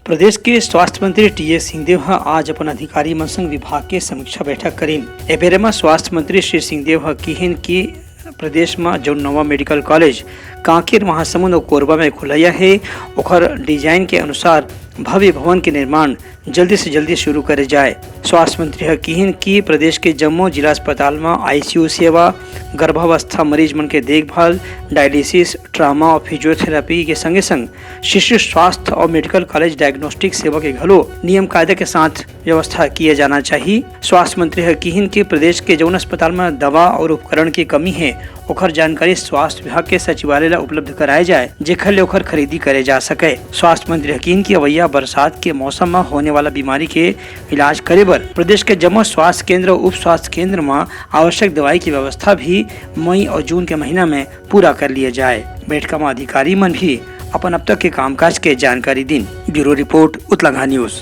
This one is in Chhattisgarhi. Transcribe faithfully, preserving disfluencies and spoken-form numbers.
प्रदेश के स्वास्थ्य मंत्री टीएस सिंहदेव ह आज अपन अधिकारी मन संग विभाग के समीक्षा बैठक करिन। ए बेरा म स्वास्थ्य मंत्री श्री सिंहदेव ह किहिन कि प्रदेश म जउन नवा मेडिकल कॉलेज कांकेर, महासमुंद अउ कोरबा में खुलइया हे, ओखर डिजाइन के अनुसार भव्य भवन के निर्माण जल्दी से जल्दी शुरू करे जाए। स्वास्थ्य मंत्री ह किहिन कि प्रदेश के जम्मो जिला अस्पताल म आईसीयू सेवा, गर्भावस्था मरीज मन के देखभाल, डायलिसिस, ट्रामा अउ फिजियोथेरेपी के संगे संग शिशु स्वास्थ्य अउ मेडिकल कॉलेज डायग्नोस्टिक सेवा के घलो नियम कायदा के साथ व्यवस्था किए जाना चाहिए। स्वास्थ्य मंत्री ह किहिन कि प्रदेश के जउन अस्पताल म दवा अउ उपकरण के कमी हे, ओखर जानकारी स्वास्थ्य विभाग के सचिवालय ला उपलब्ध कराए जाए, जेखर ले ओखर खरीदी करे जा सके। स्वास्थ्य मंत्री ह किहिन कि अवइया बरसात के मौसम म होने वाला बीमारी के इलाज करे बर प्रदेश के जम्मो स्वास्थ्य केंद्र अउ उप स्वास्थ्य केंद्र म आवश्यक दवाई के व्यवस्था भी मई अउ जून के महीना में पूरा कर लिए जाए। बैठका म अधिकारी मन भी अपन अब तक के कामकाज के जानकारी दिन। Bureau report, Utlagha news.